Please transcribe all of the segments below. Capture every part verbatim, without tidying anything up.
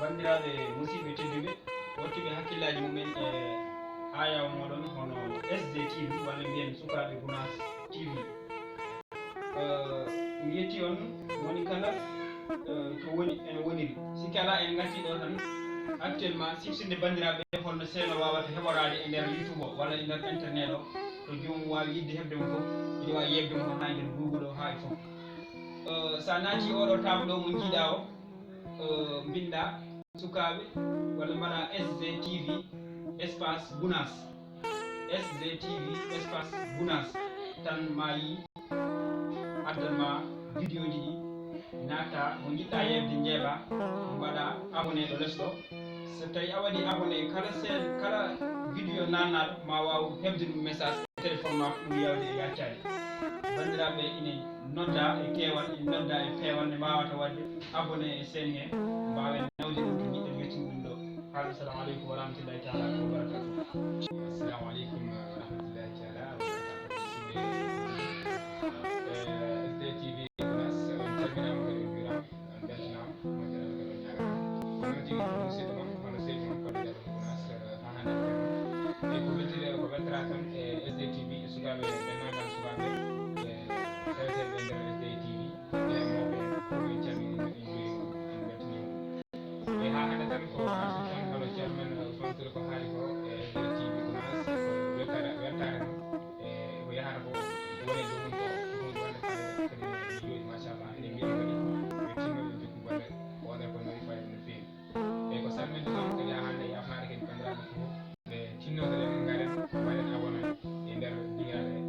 Banndiraaɓe musidɓe tedduɓe, wottuɓe hakkillaaji mumen e haa yawa mooɗon hono S D T V, walla mbiyen Sukaaɓe Gunaas T V. Eh, mi yetti on moni kala, eh, to woni, ene woniri. Sikki alaa, en ngartii ɗo tan actuellement sifsinde banndiraaɓe holno Seeno waawata heɓoraade e nder YouTube o walla e nder internet o, to joomum waawi yiɗde heɓde mo fof, ene waawi yeɓde mo toon haa e nder Google o haa e fof. Eh, so a naatii oɗo table ɗo mo njiiɗaa o, eh, mbinndaa Sukaaɓe, walla mbaɗa S D T V espace Gunaas. S D T V espace Gunaas. Tan ma yii, addan ma vidéo ji ɗi, natta mo njiɗɗa yeɓde, njeeɓa, mbaɗa abonné ɗo les ɗo. So tawi a waɗi abonné, kala seen, kala vidéo nannaɗo ma waaw heɓde ɗum message. Téléphone ma ɓuri yawde e yaccaade. Banndiraaɓe ina nodda e keewal, ina nodda e peewal, nde mbaawata waɗde abonné e chaîne he, mbaawen nawde ɗum to njiɗɗen weccin ɗum ɗo. Haalde, assalamu aleykum wa rahmatullahi taala wa barakatuh. Assalamu aleykum wa rahmatullahi taala wa barakatuh. Musidɓe, eh, S D T V Gunaas, on calminaama kadi on njuuraama. Beltanaama, moƴƴere Allah kadi on ñaagaama. Ko noon tigi ko musidɗo mon, hono seydi mon Koɗo Diallo Gunaas, eh, haa hannde. E ko weltire, ko weltaare tan e S D T V, e sukaaɓe, denndaangal sukaaɓe, e taweteeɓe nder S D T V, e mawɓe, fof en calminii mo, en njuuriima mo, en mbeltaniima mo. E haa hannde tan ko arsude tan hono ceerno men, eh, Ousmane Touré ko haali ko, e S D T V Gunaas, ko weltaare, weltaare noon. E ko yahata ko woni ɗum ko ɗum wonde fayda kadi ene jooɗi, machallah, eɗen mbiya kadi yo tinno yo jokku golle, ko waɗa ko no waɗi fayda no feewi. E ko salminde tan kadi haa hannde yafnaade kadi banndiraaɓe fof, ɓe tinnoto ɗen, ngaren mbaɗen abonné e nder diŋiraɗe he,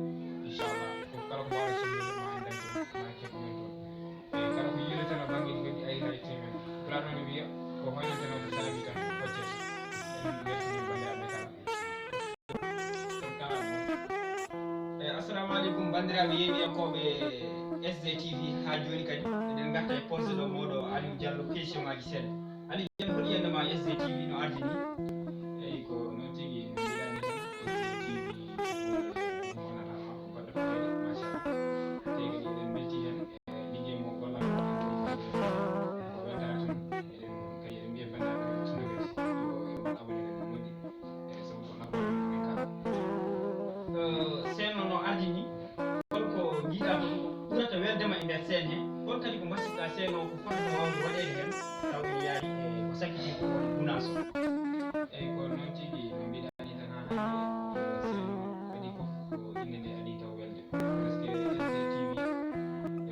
inchallah, ko kala ko mbaawɗen sohlude ma en dañ ɗum, ma en keɓ ɗum toon. E kala ko yiileteno banngeeji goɗɗi, a yiita e temen. Pulaar noon ne wiya ko hoynanteno so saabi tan hoccete. En mbeltanii banndiraaɓe kala. Eh, assalamu aleykum, banndiraaɓe yeeɓiyankooɓe S D T V. Haa jooni kadi, eɗen ngarta e poste ɗo mawɗo Aliou Diallo, question ngaaji seeɗa. Aliou Diallo, holi yiyannde ma S D T V no ardini? Eyi, ko noon tigi, no mbiɗaa ni tan, S D T V ko, ko wonata ma ko goɗɗo feere, machallah. Tey kadi eɗen mbeltii heen. Liggey mo gollal ko weltaare tan. Eɗen kadi eɗen mbiya banndiraaɓe tindorede yo, yo mbaɗ abonné kadi no moƴƴi. E sabu ko nafoore men kala. Eh, Seeno no ardini, holko njiɗa ko ɓurata weldema e nder seen he? Hol kadi ko mbasiyɗa Seeno ko fotata wawde waɗeede heen taw ene yaadi e ko sakkiti ko woni Gunaas o? Eyi, ko noon tigi no mbiɗa ni tan haa hannde, eh, Seeno kadi fof ko innde nde adii taw welde. Parce que S D T V,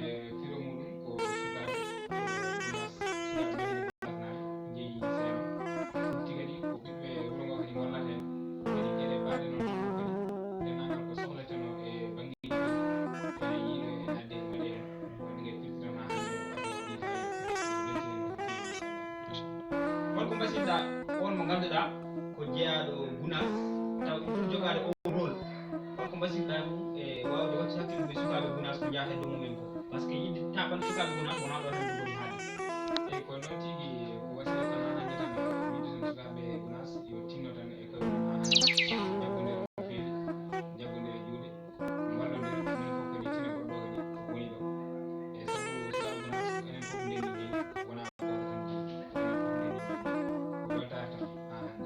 e firo muɗum ko sukaaɓe, e Gunaas, sukaaɓe men Gunaas naaɓe, njeyi Seeno. Firti kadi ko ɓiɓɓe wuro ngo kadi ngollata heen. Kadi geɗe baɗe noon fof kadi, denndaangal ko sohleteno e banngeeji ɗi, ene yiiɗo e adde e waɗe heen. Wonde nge firti noon haa hannde o addi o addi fayida. Holko mbasiyɗa on mo ngannduɗaa ko jeyaaɗo Gunaas, taw ɗum jogaade on rôle? Holko mbasiyɗa ɗum e waawde waɗtude hakkillude e sukaaɓe Gunaas ko njahata e dow mumen ko? Parce que yiɗde taaɓan sukaaɓe Gunaas wonaa ɗo tan jogori haalde. Eyi, ko noon tigi, ko wasiyata tan haa hannde tan, wiɗde tan sukaaɓe Gunaas yo tinno tan e koye mum haa hannde. Jaggondira no feewi, jaggondira e juuɗe. Wallondiren, minen fof kadi tinen goɗɗo kadi ko woni ɗo. E sabu sukaaɓe Gunaas, enen fof ndenndi jeyi, wonaa gooto tan jeyi. Enen fof ndenndi jeyi. Ko weltaare tan haa hannde.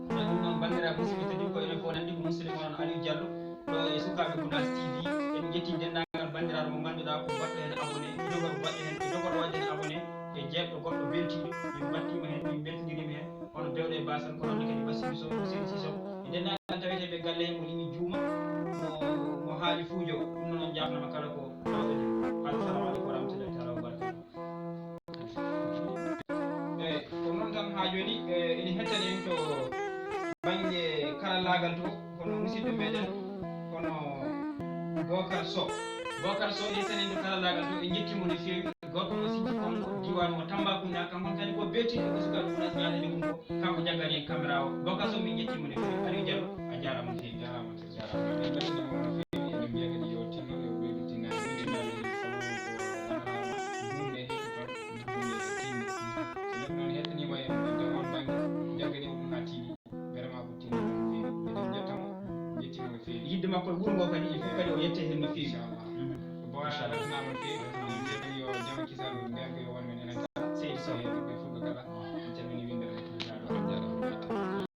Ɗum noon, banndiraaɓe musidɓe tedduɓe, ko enen fof nanndi ko musidɗo mon Aliou Diallo, ɗo e Sukaaɓe Gunaas T V. En njetti denndaangal banndiraaɗo mo ngannduɗaa ko baɗɗo heen abonné, jogorɗo waɗde heen, jogorɗo waɗde heen abonné, e jeeɗɗo goɗɗo beltiiɗo, min mbattiima heen, min mbeltindiriima heen, hono Bewɗo e Baasal, ko noon ne kadi Bassirou Sow, Seydi Sow. E denndaangal taweteeɓe galle heen, mo Limi Juuma, mo, mo Haali Fuujo, ɗum noon on njaafnaama kala ko tawɓe nde. Assalamu aleykum wa rahmatullahi taala wa barakatuh. Eyi, ko noon tan haa jooni, e, ene hettani en to bannge karallaagal to, hono musidɗo meɗen, hono Bokar Sow. Bokar Sow, ene hettani en to karallaagal to, en njettii mo no feewi. Gorko mo Sinthiou Kongo, diiwaan mo Tambacounda, kanko kadi ko beltiiɗo ko sukaaɓe Gunaas ñaatani ɗum ko, kanko jaggani en caméra o. Bokar Sow, min njettii mo no feewi. Aliou Diallo, a jaaraama no feewi. Jaaraama, jaaraama. En mbeltaniima mo no feewi, eɗen mbiya kadi yo tinno, yo ɓeydu tinnaade, eɗen mbiya kadi sabu ko wonaa ɗum nde heɓi toon, ɗum nde tinni. So neɗɗo noon hettaniima e, e on bannge, jaggani ɗum haa tinni. Vraiment ko tinno no feewi. Eɗen njetta mo, njettii mo no feewi. Yiɗde makko e wuro ngo kadi, il faut kadi o yette heen no feewi. Inchallah. Mhm. Ko Bokar Sow weltanaama no feewi. Eɗen mbiya kadi yo jam e kisal ɓe ko yo won men enen kala. Seydi Sow. E ɓiɓɓe Fulɓe kala.